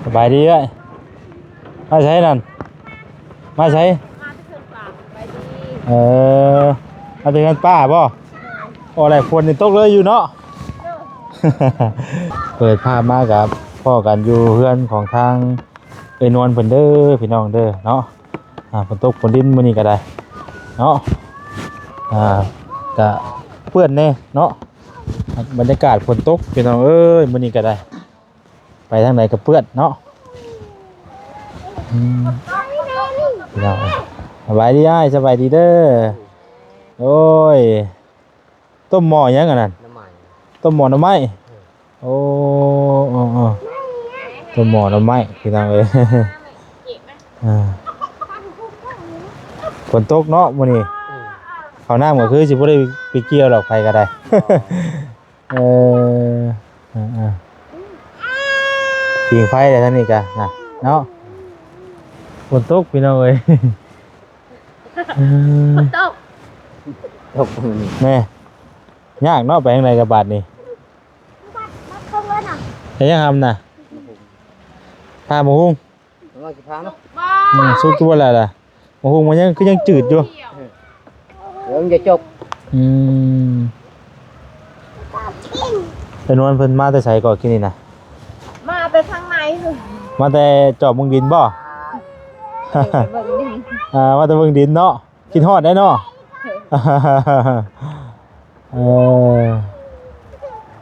ສະບາຍດີເອື້ອຍ. ມາໃສນັ້ນ? ມາໃສ? ມາແຕ່ເຮືອນປ້າ. ສະບາຍດີ. ເອີ ມາແຕ່ເຮືອນປ້າບໍ່? ໂດຍ. ໂອ້ ແລ້ວຝົນນີ້ຕົກເລີຍຢູ່ເນາະ. ໂດຍ. ເປີດພາບມາກໍພໍ້ກັນຢູ່ເຮືອນຂອງທາງເອື້ອຍນວນເພິ່ນເດີ ພີ່ນ້ອງເດີເນາະ. ອ່າ ຝົນຕົກຝົນລິນມື້ນີ້ກໍໄດ້ເນາະ. ອ່າ ກະເປື້ອນແດ່ເນາະ ບັນຍາກາດຝົນຕົກ ພີ່ນ້ອງເອີຍ ມື້ນີ້ກໍໄດ້ ໄປທາງໃດກໍເປື້ອນເນາະ. ອືມ ພີ່ນ້ອງເອີຍ ສະບາຍດີອ້າຍ ສະບາຍດີເດີ. ໂອ້ຍ ຕົ້ມໝໍ້ຫຍັງອັນນັ້ນ? ໜໍ່ໄມ້. ຕົ້ມໝໍ້ໜໍ່ໄມ້. ເອີ ໂອ້ ເອີ ເອີ ຕົ້ມໝໍ້ໜໍ່ໄມ້ ພີ່ນ້ອງເອີຍ. ອ່າ ຝົນຕົກເນາະມື້ນີ້. ເອີ ເຂົ້ານ້ຳກໍຄືຊິບໍ່ໄດ້ໄປກ່ຽວດອກ ໃຜກໍໄດ້. ອໍ ເອີ ເອີ ເອີ ຜິງໄຟແລ້ວທາງນີ້ກະນະເນາະ. ຝົນຕົກ ພີ່ນ້ອງເອີຍ. ເອີ ຝົນຕົກ ຕົກມື້ນີ້ ແມ່ຍາກເນາະ ໄປທາງໃດກະບາດນີ້. ແຕ່ຍັງຫຳນະ ພາໝາກຫຸ່ງ ອືມ ສຸກຢູ່ບໍ່ລະ ໝາກຫຸ່ງມັນຍັງຄືຍັງຈືດຢູ່. ເອີ ເອີ ມັນຈະຈົບ. ອືມ ໄອ້ນວນເພິ່ນມາແຕ່ໃສກໍກິນນີ້ນະ? ມາແຕ່ທາງໃນພຸ້ນ. ມາແຕ່ຈອບເບິ່ງດິນບໍ່? ເອີ ມາແຕ່ເບິ່ງດິນ ອ່າ ມາແຕ່ເບິ່ງດິນເນາະ. ຄິດຮອດໄດ໋ເນາະ. ເອີ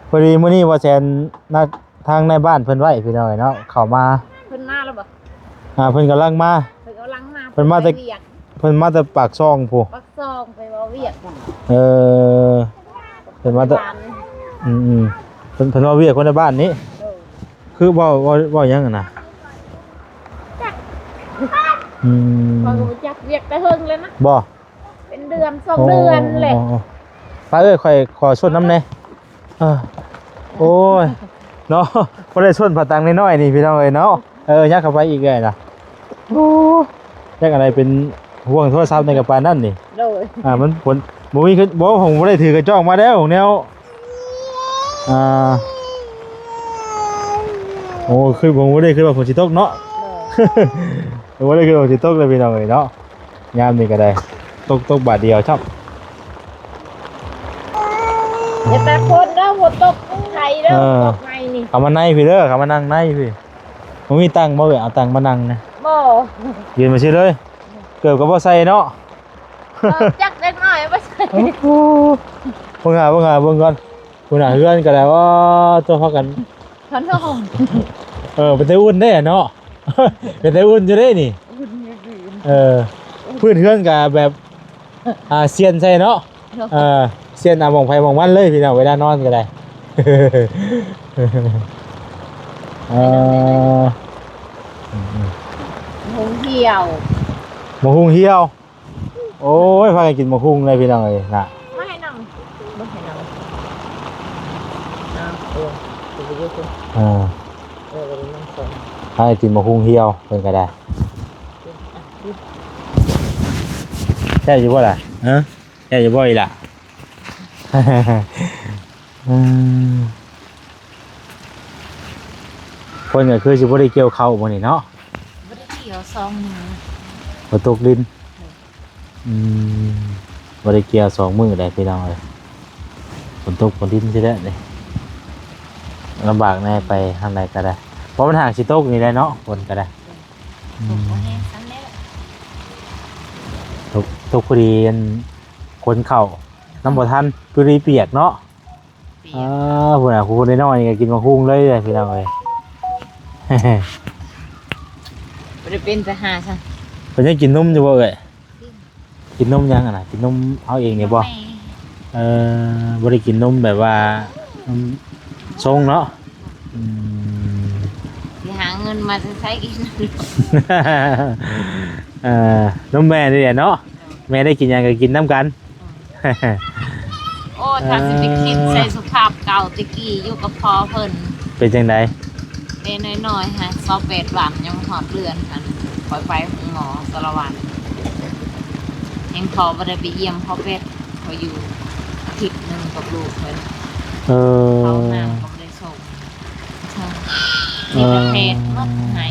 ພໍດີມື້ນີ້ບໍ່ແຊນນັດທາງນາຍບ້ານເພິ່ນໄວ້ ພີ່ນ້ອງເອີຍເນາະ ເຂົ້າມາ. ເພິ່ນມາແລ້ວບໍ່? ອ່າ ເພິ່ນກຳລັງມາ ເພິ່ນກຳລັງມາ ເພິ່ນມາແຕ່ ເພິ່ນມາແຕ່ປາກຊ່ອງພຸ້ນ ປາກຊ່ອງໄປເວົ້າວຽກ. ເອີ ເພິ່ນມາແຕ່ ອືມໆ ເພິ່ນ ເພິ່ນເວົ້າວຽກຄົນໃນບ້ານນີ້. ໂດຍ. ຄືເວົ້າ ເວົ້າ ເວົ້າຫຍັງຫັ້ນນະ? ຈັກ ອືມ ຂ້ອຍກໍບໍ່ຈັກ ວຽກແຕ່ເຫິງແລ້ວນະ. ບໍ່? ເປັນເດືອນສອງເດືອນແຫຼະ. ອໍ ໄປເອີຍ ຂ້ອຍຂໍຊົນນຳແດ່. ເອີ ໂອ້ຍ ເນາະ ບໍ່ໄດ້ຊົນຜ້າຕັງນ້ອຍໆນີ້ ພີ່ນ້ອງເອີຍເນາະ. ເອີ ຍັດເຂົ້າໄປອີກເອື້ອຍນະ. ໂອ້ ຈັກອັນໃດເປັນຫ່ວງໂທລະສັບໃນກະປານນັ້ນນີ້. ໂດຍ. ອ່າ ມັນ ບໍ່ມີ ບໍ່ ຜົມບໍ່ໄດ້ຖືກະຈອກມາແລ້ວ ແນວ ອ່າ ໂອ້ ຄື ຜົມບໍ່ໄດ້ຄິດວ່າຝົນຊິຕົກເນາະ. ໂດຍ. ບໍ່ໄດ້ຄິດວ່າຊິຕົກເລີຍ ພີ່ນ້ອງເອີຍເນາະ. ຍາມນີ້ກໍໄດ້ ຕົກ ຕົກບາດດຽວຊ້ຳ. ຢ່າຕາກຝົນເດີ ຝົນຕົກໄທເດີ. ເອີ ຕົກໃນນີ້ ເຂົ້າມາໃນພີ້ເດີ ເຂົ້າມານັ່ງໃນພີ້. ບໍ່ມີຕັ່ງບໍ່ເອື້ອຍ? ເອົາຕັ່ງມານັ່ງນະ. ບໍ່ ຢືນມາຊີ້ເລີຍ. ເກີບກໍບໍ່ໃສ່ເນາະ. ເອີ ຈັກເດັກນ້ອຍບໍ່ໃສ່. ໂອ້ໂຫ ເບິ່ງຫາ ເບິ່ງຫາ ເບິ່ງກ່ອນ. ພຸ້ນນະ ເຮືອນກໍໄດ້ ໂອ້ ຕົວພາກັນ ເອີ ເປັນຕາອຸ່ນເດ້ເນາະ. ເປັນຕາອຸ່ນຢູ່ເດ້ນີ້. ເອີ ພື້ນເຮືອນກໍແບບ ອ່າ ຊຽນໃສ່ເນາະ. ເອີ ຊຽນເອົາໝ່ອງໃຜໝ່ອງມັນເລີຍ ພີ່ນ້ອງ ເວລານອນກໍໄດ້. ເອີ ໝາກຫຸ່ງຫ່ຽວ ໝາກຫຸ່ງຫ່ຽວ. ໂອ້ຍ ພາກັນກິນໝາກຫຸ່ງເລີຍ ພີ່ນ້ອງເອີຍນະ. ມາໃຫ້ນັ່ງ ມາໃຫ້ນັ່ງ. ເອີ ເອີ ພາກັນກິນໝາກຫຸ່ງຫ່ຽວ ເພິ່ນກໍໄດ້. ແຊບຢູ່ບໍ່ລະ? ຮະ? ແຊບຢູ່ບໍ່ອີ່ຫຼ້າ? ອືມ ເພິ່ນກໍຄືຊິບໍ່ໄດ້ກ່ຽວເຂົ້າມື້ນີ້ເນາະ. ບໍ່ໄດ້ກ່ຽວສອງມື້ ຝົນຕົກດິນ. ອືມ ບໍ່ໄດ້ກ່ຽວສອງມື້ໄດ໋ ພີ່ນ້ອງເອີຍ. ຝົນຕົກຝົນດິນຊີ້ແຫຼະນີ້ ລຳບາກແດ່ ໄປທາງໃດກໍໄດ້. ເພາະມັນຫາກຊິຕົກນີ້ແຫຼະເນາະ ຝົນກໍໄດ້. ອືມ ຕົກບໍ່ແຮງສ່ຳແລ້ວ ຕົກ ຕົກພໍດີອັນ ຄົນເຂົ້ານຳບໍ່ທັນ ພໍດີປຽກເນາະ. ປຽກ ອ່າ ພຸ້ນນະ ຜູ້ນ້ອຍໆນີ້ກໍກິນໝາກຫຸ່ງເລີຍ ພີ່ນ້ອງເອີຍ. ບໍ່ໄດ້ເປັນຕາຫາຊະ. ເພິ່ນຍັງກິນນົມຢູ່ບໍ່ເອື້ອຍ? ກິນ ກິນນົມຫຍັງຫັ້ນນະ? ກິນນົມເຮົາເອງນີ້ບໍ່? ແມ່ ເອີ ບໍ່ໄດ້ກິນນົມແບບວ່າ ນົມຊົງເນາະ. ອືມ ຊິຫາເງິນມາແຕ່ໃສກິນ? ເອີ ນົມແມ່ນີ້ແຫຼະເນາະ. ແມ່ໄດ້ກິນຫຍັງກໍກິນນຳກັນ. ໂອ້ ຖ້າຊິໄປຄິດໃສ່ສະພາບເກົ່າແຕ່ກີ້ຢູ່ກັບພໍ່ເພິ່ນ ເປັນຈັ່ງໃດ? ແຕ່ນ້ອຍໆ ຫາຊາວແປດວັນ ຍັງບໍ່ຮອດເດືອນຫັ້ນ ຂ້ອຍໄປໂຮງໝໍສາລະວັນ ຍັງພໍບໍ່ໄດ້ໄປຢ້ຽມພໍ່ແປດ. ຂ້ອຍຢູ່ອາທິດໜຶ່ງກັບລູກຂ້ອຍ. ເອີ ເຂົ້າຫ້າງກໍບໍ່ໄດ້ສົ່ງ. ເອີ ເອີ ມີແຕ່ເພດໝົດໃຫ້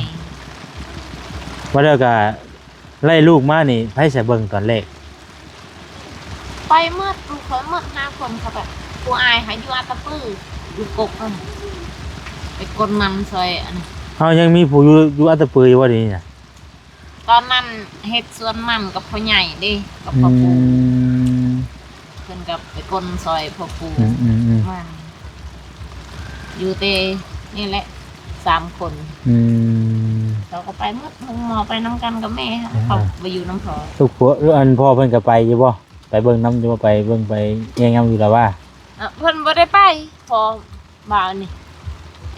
ວ່າແລ້ວກະໄລ່ລູກມານີ້ ໃຜສະເບິ່ງຕອນແລກ? ໄປໝົດ ລູກຂ້ອຍໝົດຫ້າຄົນ ເຂົາໄປ ຜູ້ອ້າຍໃຫ້ຢູ່ອັດຕະປື ຢູ່ກົກຫັ້ນ ໄປກົນມັນຊ່ອຍອັນ ເຮົາຍັງມີຜູ້ຢູ່ ຢູ່ອັດຕະປືຢູ່ບໍ່ດຽວນີ້ນະ? ຕອນນັ້ນເຮັດສວນມັນກັບພໍ່ໃຫຍ່ເດ້ ກັບພໍ່ປູ່ ອືມ ເພິ່ນກໍໄປກົນຊ່ອຍພໍ່ປູ່ ອືມໆໆ ມັນ ຢູ່ແຕ່ນີ້ແຫຼະ ສາມຄົນ ອືມ ເຂົາກໍໄປໝົດ ໂຮງໝໍໄປນຳກັນກັບແມ່ ອ່າ ເຂົາບໍ່ຢູ່ນຳພໍ່ ລູກຜົວ ອັນພໍ່ເພິ່ນກໍໄປຢູ່ບໍ່? ໄປເບິ່ງນຳຢູ່ບໍ່? ໄປເບິ່ງໄປແຍງນຳຢູ່ລະວ່າ? ອ່າ ເພິ່ນບໍ່ໄດ້ໄປ ພໍ່ບ່າວນີ້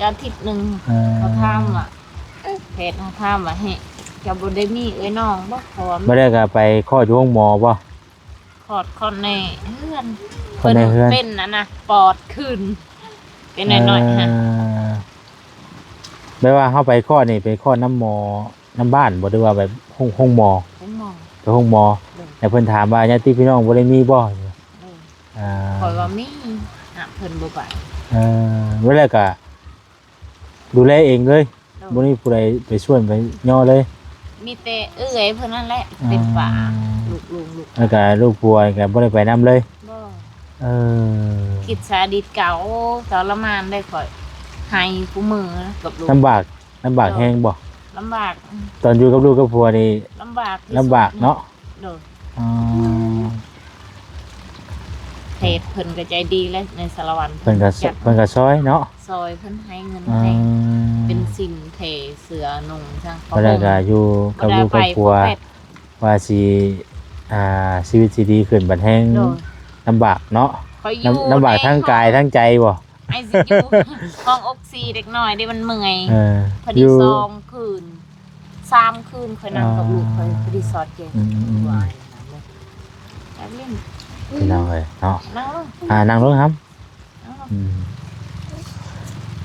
ອາທິດໜຶ່ງ ອ່າ ເຂົາຖາມວ່າ ເພດເຂົາຖາມວ່າ ເຮັດ ເຈົ້າບໍ່ໄດ້ມີເອື້ອຍນ້ອງບໍ່? ເພາະວ່າ ບໍ່ໄດ້ກໍໄປຄອດຢູ່ໂຮງໝໍບໍ່? ຄອດ ຄອດໃນເຮືອນ ຄອດໃນເຮືອນ ເພິ່ນເປັນອັນນະ ປອດຂຶ້ນ ເປັນນ້ອຍໆ ອ່າ ຫັ້ນ ແບບວ່າເຮົາໄປຄອດນີ້ ໄປຄອດນຳໝໍນຳບ້ານບໍ່ ຫຼືວ່າແບບໂຮງ ໂຮງໝໍ? ໂຮງໝໍ ໄປໂຮງໝໍ ໂດຍ ແລ້ວເພິ່ນຖາມວ່າ ຍາດຕິພີ່ນ້ອງບໍ່ໄດ້ມີບໍ່? ໂດຍ ອ່າ ຂ້ອຍວ່າມີ ຫາກເພິ່ນບໍ່ໄປ ເອີ ແລ້ວກໍ ດູແລເອງເລີຍ ໂດຍ ບໍ່ມີຜູ້ໃດໄປຊວນໄປຍໍເລີຍ ມີແຕ່ເອື້ອຍເພິ່ນນັ້ນແຫຼະ ອ່າ ເປັນປ້າ ລູກລຸງ ລູກ ແລ້ວກໍລູກຜົວກໍບໍ່ໄດ້ໄປນຳເລີຍ ບໍ່ ເອີ ຄິດສາອະດີດເກົ່າ ໂອ້ ທໍລະມານເດ້ຂ້ອຍ ໄຫ້ຄູ່ມື້ກັບລູກ ລຳບາກ ລຳບາກແຮງບໍ່? ລຳບາກ ອືມ ຕອນຢູ່ກັບລູກກັບຜົວນີ້ ລຳບາກທີ່ສຸດ ລຳບາກເນາະ ໂດຍ ອໍ ເພດເພິ່ນກໍໃຈດີເລີຍ ໃນສາລະວັນ ເພິ່ນກໍ ເພິ່ນກໍຊ່ອຍເນາະ ຊ່ອຍ ເພິ່ນໃຫ້ເງິນໃຫ້ ອ່າ ເປັນສິ້ນເພ ເສື້ອນຸ່ງ ຈັ່ງ ບໍ່ໄດ້ກໍຢູ່ກັບລູກກັບຜົວ ວ່າຊິ ອ່າ ຊີວິດຊິດີຂຶ້ນ ບັດແຮງ ໂດຍ ລຳບາກເນາະ ຂ້ອຍຢູ່ ລຳ ລຳບາກທາງກາຍ ທາງໃຈບໍ່? ໄອຊີຢູ ຫ້ອງອົກຊີເດັກນ້ອຍເດ້ ມັນເມື່ອຍ ເອີ ພໍດີ ຢູ່ ສອງຄືນ ສາມຄືນ ຂ້ອຍນັ່ງກັບລູກຂ້ອຍ ອ່າ ພໍດີຊອດແກງ ອືມໆໆ ວ່າ ຢາກຫຼິ້ນ ພີ່ນ້ອງເອີຍເນາະ ນັ່ງລົງ ອ່າ ນັ່ງລົງ ນັ່ງລົງ ອືມ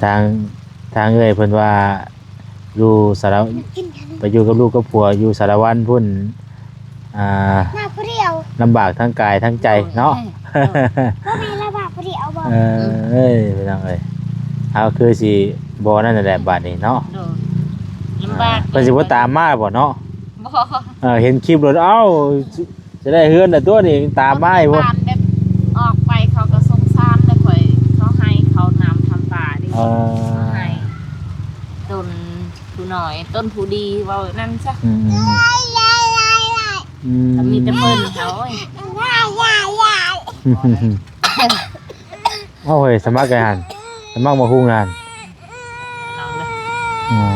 ທາງ ທາງເອື້ອຍເພິ່ນວ່າ ຢູ່ສາລະ ໄປຢູ່ກັບລູກກັບຜົວຢູ່ສາລະວັນພຸ້ນ ອ່າ ມາຜູ້ດຽວ ລຳບາກທັງກາຍທັງໃຈເນາະ ໂດຍ ເອີ ບໍ່ມີລຳບາກຜູ້ດຽວບໍ່ ເອີ ເອີຍ ພີ່ນ້ອງເອີຍ ເຮົາຄືຊິບໍ່ນັ້ນແຫຼະບາດນີ້ເນາະ ໂດຍ ລຳບາກ ອ່າ ເພິ່ນຊິບໍ່ຕາມມາບໍ່ເນາະ ບໍ່ ເອີ ເຫັນຄລິບໂລດ ເອົ້າ ຈະໄດ້ເຮືອນແລ້ວຕົວນີ້ ຕາມມາອີກບໍ່ ບ້ານແບບອອກໄປເຂົາກໍສົງສານແລ້ວ ຂ້ອຍເຂົາໃຫ້ເຂົານຳທຳປາເດ້ ເອີ ເຂົາໃຫ້ຕົ້ນຜູ້ນ້ອຍ ຕົ້ນຜູ້ດີ ເວົ້ານັ້ນຊະ ອືມໆ ອືມ ກໍມີແຕ່ເພິ່ນເຂົາ ໂອ້ຍ ເອົາເຮີຍ ສະໝັກໄປຫັ້ນ ສະໝັກມາຮຸງຫັ້ນ ອືມ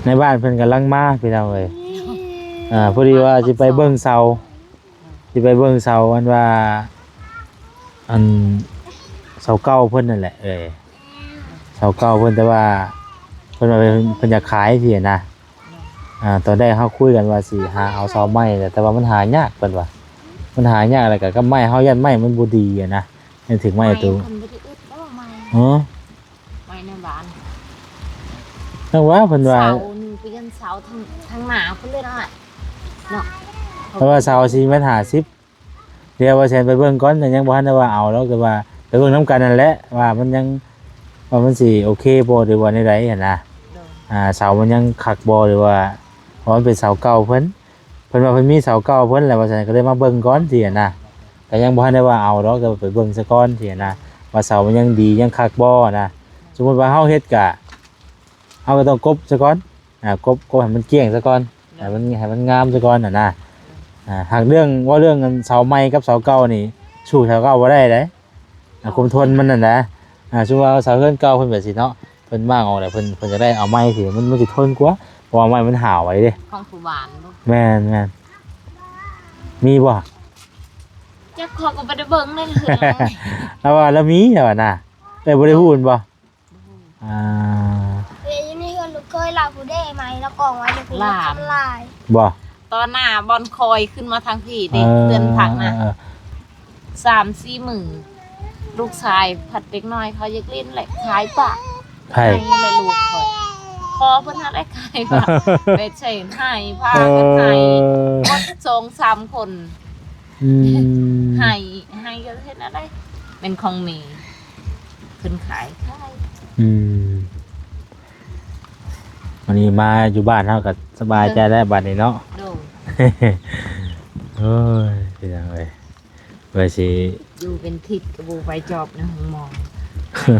ໃນບ້ານເພິ່ນກຳລັງມາ ພີ່ນ້ອງເອີຍ ອ່າ ພໍດີວ່າຊິໄປເບິ່ງເສົາ ຊິໄປເບິ່ງເສົາ ອັນວ່າ ອັນ ເສົາເກົ່າເພິ່ນນັ້ນແຫຼະ ເອີ ເສົາເກົ່າເພິ່ນ ແຕ່ວ່າເພິ່ນວ່າເພິ່ນ ເພິ່ນຢາກຂາຍຊີ້ນະ ອ່າ ຕອນແລກເຮົາຄຸຍກັນວ່າຊິຫາເອົາເສົາໄມ້ແຫຼະ ແຕ່ວ່າມັນຫາຍາກ ເພິ່ນວ່າ ມັນຫາຍາກ ແລ້ວກໍກັບໄມ້ເຮົາ ຢ້ານໄມ້ມັນບໍ່ດີຫັ້ນນະ ຍັງຖືກໄມ້ໂຕ ໄມ້ເພິ່ນບໍ່ໄດ້ອຶດບໍ່ໄມ້ ຮະ? ໄວ້ໃນບ້ານ ຈັ່ງວ່າເພິ່ນວ່າ ເສົາໜຶ່ງ ປ່ຽນເສົາທາງ ທາງໜ້າພຸ້ນເລີຍເນາະ ເນາະ ເພາະວ່າເສົາສີ່ແມັດຫ້າສິບ ດຽວວ່າແຊນໄປເບິ່ງກ່ອນ ແຕ່ຍັງບໍ່ທັນໄດ້ວ່າເອົາດອກ ແຕ່ວ່າໄປເບິ່ງນຳກັນນັ້ນແຫຼະ ວ່າມັນຍັງ ວ່າມັນຊິໂອເຄບໍ່ ຫຼືວ່າແນວໃດຫັ້ນນະ ໂດຍ ອ່າ ເສົາມັນຍັງຄັກບໍ່ ຫຼືວ່າ ເພາະມັນເປັນເສົາເກົ່າເພິ່ນ ເພິ່ນວ່າເພິ່ນມີເສົາເກົ່າເພິ່ນແຫຼະ ວ່າຊັ້ນ ກໍເລີຍມາເບິ່ງກ່ອນຊີ້ຫັ້ນນະ ກໍຍັງບໍ່ທັນໄດ້ວ່າເອົາດອກ ແຕ່ວ່າໄປເບິ່ງຊະກ່ອນຊີ້ຫັ້ນນະ ວ່າເສົາມັນຍັງດີຍັງຄັກບໍ່ນະ ສົມມຸດວ່າເຮົາເຮັດກະ ເຮົາກໍຕ້ອງກົບຊະກ່ອນ ອ່າ ກົບ ກົບໃຫ້ມັນກ້ຽງຊະກ່ອນ ໃຫ້ມັນ ໃຫ້ມັນງາມຊະກ່ອນຫັ້ນນະ ອ່າ ຫາກເລື່ອງ ເວົ້າເລື່ອງອັນເສົາໃໝ່ກັບເສົາເກົ່ານີ້ ສູ້ເສົາເກົ່າບໍ່ໄດ້ເດ້ ອ່າ ຄວາມທົນມັນຫັ້ນນະ ອ່າ ສົມມຸດວ່າເສົາເຮືອນເກົ່າເພິ່ນແບບຊີ້ເນາະ ເພິ່ນມ້າງອອກແລ້ວ ເພິ່ນ ເພິ່ນຈະໄດ້ເອົາໃໝ່ຊີ້ ມັນ ມັນຊິທົນກວ່າ ເພາະວ່າໄມ້ມັນຫາວໄວເດ້ ຂອງຜູ້ຫວານບໍ່ ແມ່ນ ແມ່ນ ມີບໍ່ ຈັກ ຂ້ອຍກໍບໍ່ໄດ້ເບິ່ງໃນເຮືອນ ລາວວ່າລາວມີ ລາວວ່ານະ ເອີ ບໍ່ໄດ້ຮູ້ແມ່ນບໍ່ ບໍ່ຮູ້ ອ່າ ເອີ ຢູ່ໃນເຮືອນລູກເຂີຍລາວຜູ້ເດ້ ໄມ້ລາວກອງໄວ້ຢູ່ພຸ້ນ ລາວທຳລາຍ ບໍ່ ຕໍ່ໜ້າບ່ອນຄອຍຂຶ້ນມາທາງພີ້ເດ້ ເອີ ເຮືອນພັກນະ ເອີ ສາມສີ່ມື້ ລູກຊາຍພັດເດັກນ້ອຍເຂົາຢາກຫຼິ້ນແຫຼະ ຂາຍປະ ໃຜ ໃຫ້ແຫຼະລູກຂ້ອຍ ພໍ່ເພິ່ນຫັ້ນແຫຼະຂາຍປະ ແບບໃສ່ໃຫ້ ພາກັນໃຫ້ ເອີ ໝົດສອງສາມຄົນ ອືມ ໃຫ້ ໃຫ້ກໍເຮັດແນວໃດ ແມ່ນຂອງແມ່ ເພິ່ນຂາຍ ຂາຍ ອືມ ອັນນີ້ມາຢູ່ບ້ານເຮົາກໍສະບາຍໃຈແລ້ວບັດນີ້ເນາະ. ໂດຍ. ໂອ້ຍ ເປັນຫຍັງເອີຍ ວ່າຊິຢູ່ເປັນທິດກໍບໍ່ໄປຈອບໃນໂຮງໝໍ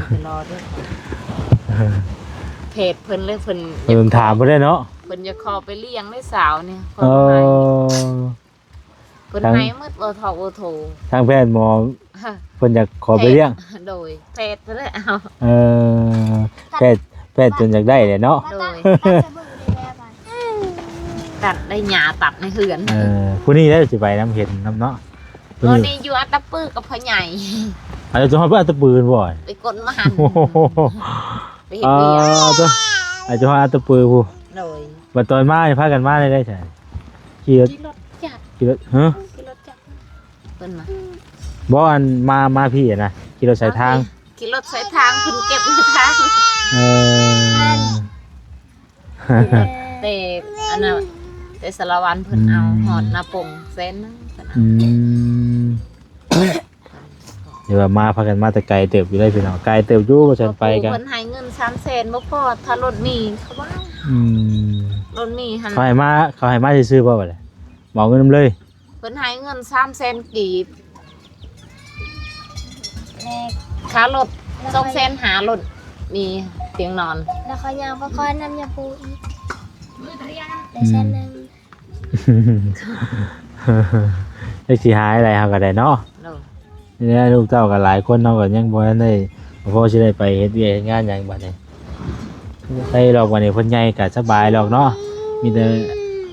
ໄປລໍເດີ້. ເພດເພິ່ນເລີຍ ເພິ່ນ ເພິ່ນຖາມບໍ່ໄດ້ເນາະ ເພິ່ນຢາກຂໍໄປລ້ຽງເດ້ສາວນີ້. ເອີ ເພິ່ນໃຫ້ໝົດ ບໍ່ເທົ່າບໍ່ໂທ ທາງແພດໝໍ ເພິ່ນຢາກຂໍໄປລ້ຽງ. ໂດຍ ແພດເພິ່ນແຫຼະ. ເອີ ແພດ ແພດຈົນຢາກໄດ້ແຫຼະເນາະ. ໂດຍ ຕັດໄດ້ຫຍ້າຕັດໃນເຮືອນ. ເອີ ຜູ້ນີ້ແຫຼະຊິໄປນຳ ເຫັນນຳເນາະ. ຜູ້ນີ້ຢູ່ອັດຕະປືກັບພໍ່ໃຫຍ່. ອາດຈະຮອດອັດຕະປືພຸ້ນບໍ່? ໄປກົນມາຫັ້ນ ໄປເຮັດວຽກ. ອາດຈະຮອດອັດຕະປືພຸ້ນ. ໂດຍ. ບັດຕອນມານີ້ພາກັນມາໄດ້ໃດ? ຂີ່ລົດ ຂີ່ລົດຈັກ ຂີ່ລົດ ຮະ? ຂີ່ລົດຈັກ ເພິ່ນມາ ບໍ່ ອັນມາ ມາພີ້ນະ ຂີ່ລົດສາຍທາງ. ຂີ່ລົດສາຍທາງ ເພິ່ນເກັບໃນທາງ. ເອີ ແຕ່ອັນນ່າ ແຕ່ສາລະວັນເພິ່ນເອົາ ອືມ ຮອດນາປົງແສນໜຶ່ງເພິ່ນເອົາ. ອືມ ເດີວ່າມາ ພາກັນມາແຕ່ໄກເຕີບຢູ່ເດ້ພີ່ນ້ອງ ໄກເຕີບຢູ່ ວ່າຊັ້ນໄປກະ ເພິ່ນໃຫ້ເງິນສາມແສນບໍ່ພໍ ຖ້າລົດມີເຂົາບໍ່ເອົາ. ອືມ ລົດມີຫັ້ນ ເຂົາໃຫ້ມາ ເຂົາໃຫ້ມາຊື່ໆບໍ່ບັດນີ້ ເອົາເງິນນຳເລີຍ? ເພິ່ນໃຫ້ເງິນສາມແສນກີບ ແລະ ຄ່າລົດສອງແສນຫ້າ ລົດມີຕຽງນອນ ແລ້ວເຂົາຍັງໄປຂໍນຳຍາປູອີກ ໄດ້ແສນໜຶ່ງ. ຈັກຊິຫາໃດເຮົາກໍໄດ້ເນາະ. ໂດຍ. ນີ້ແຫຼະ ລູກເຕົ້າກໍຫຼາຍຄົນເນາະ ກໍຍັງບໍ່ທັນໄດ້ ບໍ່ພໍຊິໄດ້ໄປເຮັດວຽກເຮັດງານຫຍັງບັດນີ້. ໄປດອກ ບັດນີ້ເພິ່ນໃຫຍ່ກໍສະບາຍດອກເນາະ ມີແຕ່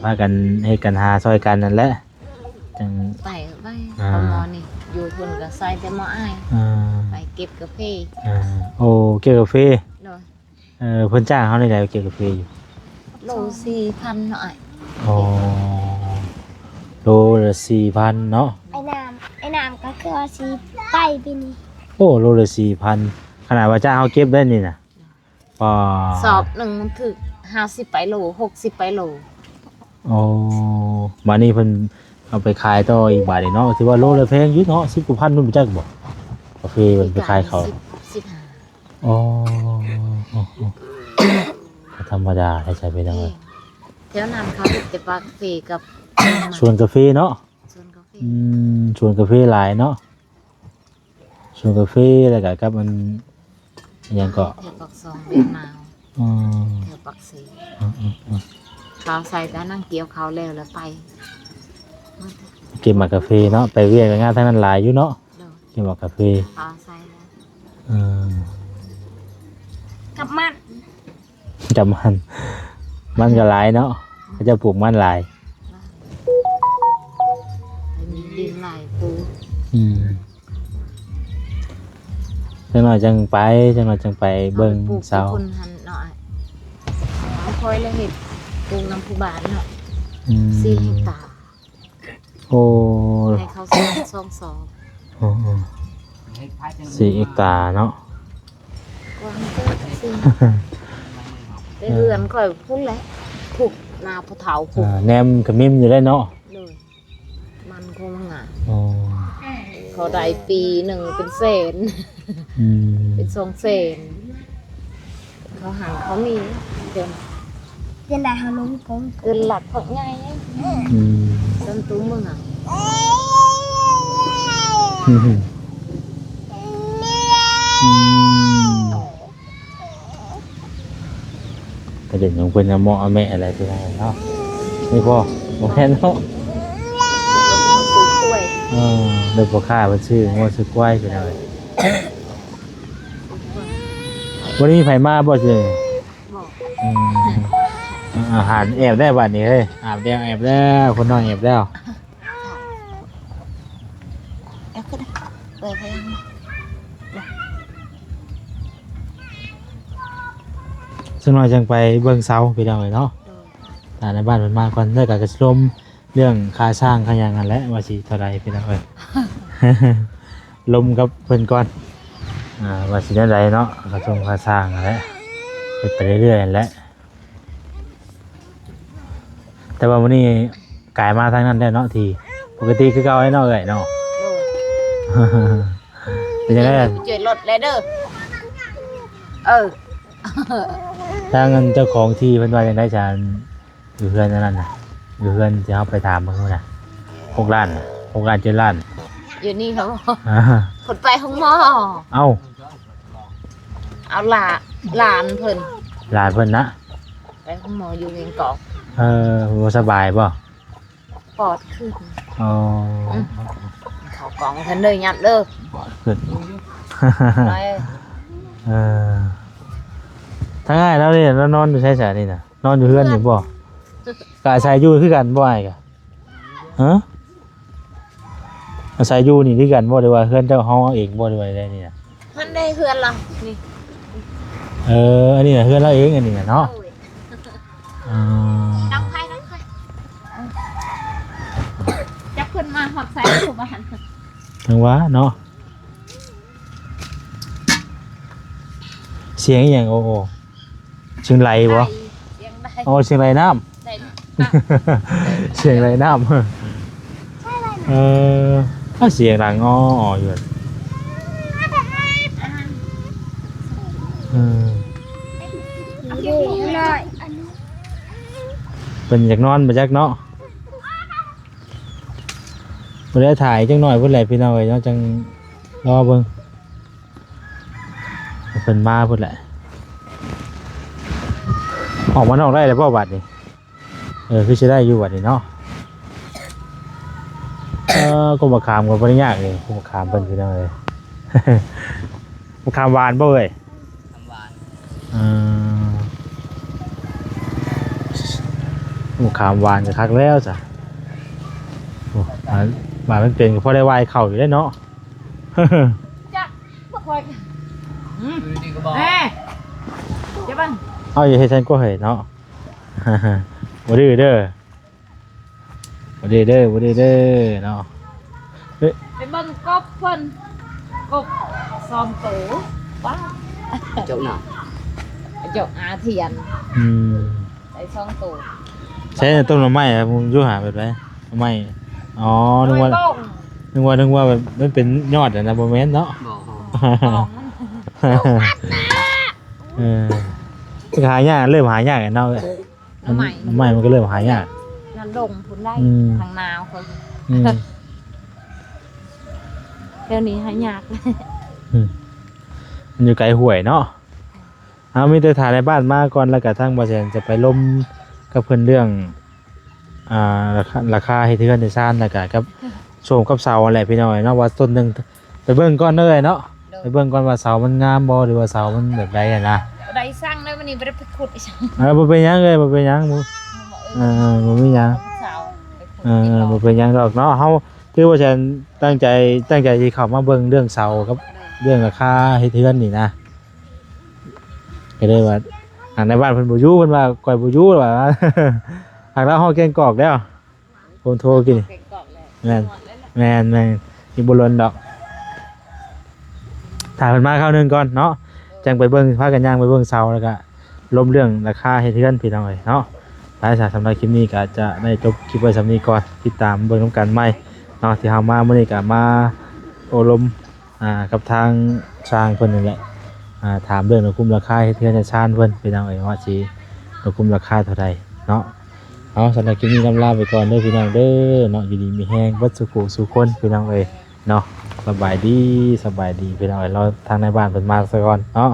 ພາກັນເຮັດກັນຫາຊ່ອຍກັນນັ້ນແຫຼະ. ຈັ່ງໄປ ໄປ ອ່າ ເອົາໝໍນີ້ ຢູ່ພຸ້ນກໍໃສ່ແຕ່ໝໍອ້າຍ ອ່າ ໄປເກັບກາເຟ. ອ່າ ໂອ້ ເກັບກາເຟ. ໂດຍ. ເອີ ເພິ່ນຈ້າງເຮົານີ້ແຫຼະ ເກັບກາເຟຢູ່ ໂລສີ່ພັນເນາະອ້າຍ. ອໍ ໂລລະສີ່ພັນເນາະ. ອ້າຍນ້ຳ ອ້າຍນ້ຳກໍຄືວ່າຊິໄປປີນີ້. ໂອ້ ໂລລະສີ່ພັນ ຂະໜາດວ່າຈ້າງເຮົາເກັບໄດ້ນີ້ນະ. ປາ ສອບໜຶ່ງມັນຖືກຫ້າສິບປາຍໂລ ຫົກສິບປາຍໂລ. ອໍ ບາດນີ້ເພິ່ນເອົາໄປຂາຍຕໍ່ອີກບາດນີ້ເນາະ ຖືວ່າໂລລະແພງຢູ່ເນາະ ສິບກວ່າພັນພຸ້ນ ຮູ້ຈັກບໍ່? ກາເຟເພິ່ນໄປຂາຍເຂົ້າ ສິບ ສິບຫ້າ. ອໍ ບໍ່ທຳມະດາແທ້ ພີ່ນ້ອງເອີຍ. ແຖວນັ້ນເຂົາເຮັດແຕ່ກາເຟກັບສວນກາເຟເນາະ. ສວນກາເຟ. ອືມ ສວນກາເຟຫຼາຍເນາະ. ສວນກາເຟ ແລ້ວກໍກັບມັນ ອີຫຍັງເກາະ ແຖວປາກຊ່ອງ ແດນນາວ. ອໍ ແຖວປາກເຊ. ເອີໆໆ ເຂົາໃສ່ແຕ່ນັ່ງກ່ຽວເຂົ້າແລ້ວ ແລ້ວໄປ ເກັບໝາກກາເຟເນາະ. ໄປວຽກໄປງານທາງນັ້ນຫຼາຍຢູ່ເນາະ. ໂດຍ. ເກັບໝາກກາເຟ ເຂົາໃສ່ແລ້ວ. ເອີ ກັບມັນ ກັບມັນ ມັນກໍຫຼາຍເນາະ ເຂົາເຈົ້າປູກມັນຫຼາຍ. ມີດິນຫຼາຍປູ. ອືມ ຈັກໜ້ອຍຈັ່ງໄປ ຈັກໜ້ອຍຈັ່ງໄປເບິ່ງເສົາ. ເຮົາປູກຢູ່ພຸ້ນຫັ້ນເນາະ ເຮົາຄ່ອຍລະເຮັດ ປູກນຳຜູ້ບ້ານເນາະ. ອືມ ສີ່ເຮັກຕາ. ໂອ້ ໃຫ້ເຂົາສອງ ສອງສອບ. ໂອ້ ສີ່ເຮັກຕາເນາະ. ກວ້າງເຕີບຊິ ແຕ່ເຮືອນຂ້ອຍພຸ້ນແຫຼະ ພຸ້ນ ນາພໍ່ເຖົ້າພຸ້ນ. ອ່າ ແນມຂະມິມຢູ່ໄດ໋ເນາະ. ໂດຍ. ມັນຄົງງາມ. ອໍ ເຂົາໄດ້ປີໜຶ່ງເປັນແສນ. ອືມ ເປັນສອງແສນ. ເຂົາຫາເຂົາມີ ເປັນ ເປັນໄດ້ເຮົາລົງກົງ ເປັນຫຼັກພັກໃຫຍ່. ອືມ ຊັ້ນຕູເມືອງ. ອືມ ອືມ ກະເດັນຂອງເພິ່ນເອົາເມາະເອົາແມະແຫຼະ ພີ່ນ້ອງເນາະ. ນີ້ບໍ່ ບໍ່ແມ່ນເນາະ. ເອີ ໂດຍພໍ່ຄ້າເພິ່ນຊື້ງົວຊື້ຄວາຍ ພີ່ນ້ອງເອີຍ. ບໍ່ໄດ້ມີໃຜມາບໍ່? ບໍ່. ອືມ ອາຫານແອບໄດ້ບັດນີ້ເຮີ້ຍ ອາບແລ້ວ ແອບແລ້ວ ຄົນນ້ອຍແອບແລ້ວ. ເອົາຂຶ້ນ ເປີດພະລັງ. ຈັກໜ້ອຍຈັ່ງໄປເບິ່ງເສົາ ພີ່ນ້ອງເອີຍເນາະ. ໂດຍ. ຖ້າໃນບ້ານເພິ່ນມາກ່ອນ ແລ້ວກໍກະຊິລົມ ເລື່ອງຄ່າຊ່າງຄ່າຫຍັງຫັ້ນແຫຼະ ວ່າຊິເທົ່າໃດ ພີ່ນ້ອງເອີຍ. ລົມກັບເພິ່ນກ່ອນ ອ່າ ວ່າຊິແນວໃດເນາະ ຄ່າຊ່າງຄ່າຊ່າງຫັ້ນແຫຼະ ເຮັດໄປເລື້ອຍໆຫັ້ນແຫຼະ. ແຕ່ວ່າມື້ນີ້ກາຍມາທາງນັ້ນແລ້ວເນາະ ທີ່ປົກກະຕິຄືເກົ່າເນາະ ເອື້ອຍເນາະ. ໂດຍ. ເປັນຈັ່ງໃດ? ໄປເຈີລົດແລ້ວເດີ. ເອີ. ທາງອັນເຈົ້າຂອງທີ່ເພິ່ນວ່າຈັ່ງໃດຊະ ຢູ່ເຮືອນອັນນັ້ນນະ ຢູ່ເຮືອນທີ່ເຮົາໄປຖາມເພິ່ນນະ ຫົກລ້ານນະ ຫົກລ້ານ ເຈັດລ້ານ ຢູ່ນີ້ເຂົາ ອ່າ ເພິ່ນໄປໂຮງໝໍ. ເອົ້າ ເອົາຫຼາ ຫຼານເພິ່ນ ຫຼານເພິ່ນນະ ໄປໂຮງໝໍຢູ່ວຽງກອກ. ເອີ ບໍ່ສະບາຍບໍ່? ປອດຂຶ້ນ. ອໍ ອືມ ເຂົ້າກ່ອງເພິ່ນເດີ ຍັດເດີ ປອດຂຶ້ນ. ໄປ ເອີ ທາງອ້າຍລາວນີ້ລາວນອນຢູ່ໃສຊະນີ້ນະ? ນອນຢູ່ເຮືອນນີ້ບໍ່? ກະອາໄສຢູ່ຄືກັນບໍ່ອ້າຍກະ? ຮະ? ອາໄສຢູ່ນີ້ຄືກັນບໍ່ ຫຼືວ່າເຮືອນເຈົ້າເຮົາເອງບໍ່ ຫຼືວ່າໃດນີ້ນະ? ເຮືອນໃດ ເຮືອນລາວນີ້. ເອີ ອັນນີ້ນະເຮືອນລາວເອງ ອັນນີ້ນະເນາະ. ໂດຍ ອໍ ດັງໄຟ ດັງໄຟ ຈັກເພິ່ນມາຮອດໃສຜູ້ບ້ານ. ຈັ່ງຫວາເນາະ. ສຽງອີ່ຫຍັງ? ໂອ້ ໂອ້ ສຽງໄຫຼບໍ່? ໄຫຼ ສຽງໄຫຼ. ອໍ ສຽງໄຫຼນ້ຳ ໄຫຼນ້ຳ ສຽງໄຫຼນ້ຳ. ເອີ ອາ ສຽງດັງອໍໆຢູ່. ເອີ ເພິ່ນຢາກນອນບໍ່ຈັກເນາະ. ບໍ່ໄດ້ ຖ້າອີກຈັກໜ້ອຍພຸ້ນແຫຼະພີ່ນ້ອງເອີຍເນາະ ຈັ່ງລໍເບິ່ງ ເພິ່ນມາພຸ້ນແຫຼະ. ອອກມານອກໄດ້ແລ້ວບໍ່ບາດນີ້? ເອີ ຄືຊິໄດ້ຢູ່ບາດນີ້ເນາະ. ເອີ ກົກມະຂາມກໍບໍ່ໄດ້ຍາກເດ້ ກົກມະຂາມເພິ່ນພີ່ນ້ອງເອີຍ. ມະຂາມຫວານບໍ່ເອີຍ? ມະຂາມຫວານ ເອີ ມະຂາມຫວານກໍຄັກແລ້ວຊະ. ໂອ້ ບາດ ບາດມັນເປັນກໍພໍໄດ້ຫວ່າຍເຂົ້າຢູ່ເດ້ເນາະ. ຈັກບໍ່ຄ່ອຍ ອືມ ຢູ່ດີໆກໍບອກ ເອີ ຈະບັງ ເອົາ ຢ່າເຮັດຊັ້ນກໍເຮີ້ຍເນາະ. ບໍ່ດື້ເດີ ບໍ່ດື້ເດີ ບໍ່ດື້ເດີເນາະ. ເອີ ໄປເບິ່ງກົບເພິ່ນ ກົບສອງໂຕ. ວ້າ ເຈົ້ານະ ເຈົ້າອາທຽນ. ອືມ ໄດ້ສອງໂຕ. ໃສ່ຕົ້ນໜໍ່ໄມ້ ຢູ່ຫາແບບໃດ? ໜໍ່ໄມ້ ອໍ ນຶກວ່າ ນຶກວ່າ ນຶກວ່າແບບມັນເປັນຍອດຫັ້ນນະ ບໍ່ແມ່ນເນາະ. ບໍ່ ເອີ ມັນກໍຫາຍາກ ເລີ່ມຫາຍາກແລ້ວເນາະ. ໜໍ່ໄມ້ ໜໍ່ໄມ້ມັນກໍເລີ່ມຫາຍາກ ນັ້ນດົງພຸ້ນໄດ້ ອືມ ທາງນາວເຂົາ ອືມ ແຖວນີ້ຫາຍາກ. ອືມ ມັນຢູ່ໄກຫ້ວຍເນາະ. ເຮົາມີແຕ່ຖ້າໃນບ້ານມາກ່ອນ ແລ້ວກໍທາງບໍ່ແສນຈະໄປລົມກັບເພິ່ນເລື່ອງ ອ່າ ລາຄາ ລາຄາເຮັດເຮືອນເຮັດຊານ ແລ້ວກໍກັບໂຊມກັບເສົາຫັ້ນແຫຼະພີ່ນ້ອງເອີຍເນາະ ວ່າຕົ້ນໜຶ່ງ ໄປເບິ່ງກ່ອນເດີເນາະ. ໂດຍ ໄປເບິ່ງກ່ອນວ່າເສົາມັນງາມບໍ່ ຫຼືວ່າເສົາມັນແບບໃດຫັ້ນນະ. ບໍ່ໄດ້ສັ່ງເດີ ມື້ນີ້ບໍ່ໄດ້ໄປຂຸດອີກ. ເອີ ບໍ່ເປັນຫຍັງເອີຍ ບໍ່ເປັນຫຍັງ ບໍ່ ເອີ ບໍ່ມີຫຍັງ ເອີ ບໍ່ເປັນຫຍັງດອກເນາະ. ເຮົາ ຄືວ່າແຊນຕັ້ງໃຈ ຕັ້ງໃຈຊິເຂົ້າມາເບິ່ງເລື່ອງເສົາກັບເລື່ອງລາຄາເຮັດເຮືອນນີ້ນະ. ກໍເລີຍວ່າ ທາງໃນບ້ານເພິ່ນບໍ່ຢູ່ ເພິ່ນວ່າຂ້ອຍບໍ່ຢູ່ ວ່າ ທາງລາວຮອດແກ້ງກອກແລ້ວ ໂທ ໂທກິນ. ແມ່ນ ແມ່ນໆ ອີກບໍ່ດົນດອກ ຖ້າເພິ່ນມາຄາວໜຶ່ງກ່ອນເນາະ ຈັ່ງໄປເບິ່ງ ພາກັນຍ່າງໄປເບິ່ງເສົາ ແລ້ວກະລົມເລື່ອງລາຄາເຮັດເຮືອນພີ່ນ້ອງເອີຍເນາະ. ໄປຊະ ສຳລັບຄລິບນີ້ກໍຈະໄດ້ຈົບຄລິບໄວ້ສ່ຳນີ້ກ່ອນ ຕິດຕາມເບິ່ງນຳກັນໃໝ່ເນາະ. ທີ່ເຮົາມາມື້ນີ້ກໍມາໂອ້ລົມ ອ່າ ກັບທາງຊ່າງເພິ່ນນີ້ແຫຼະ ອ່າ ຖາມເລື່ອງລະຄຸມລາຄາເຮັດເຮືອນເຮັດຊານເພິ່ນ ພີ່ນ້ອງເອີຍ ວ່າຊິລະຄຸມລາຄາເທົ່າໃດເນາະ. ເອົາ ສຳລັບຄລິບນີ້ລຳລາໄປກ່ອນເດີພີ່ນ້ອງເດີເນາະ. ຢູ່ດີມີແຮງເບິດສູ່ຜູ້ສູ່ຄົນ ພີ່ນ້ອງເອີຍເນາະ. ສະບາຍດີ ສະບາຍດີພີ່ນ້ອງເອີຍ ລໍທາງນາຍບ້ານເພິ່ນມາສາກ່ອນເນາະ.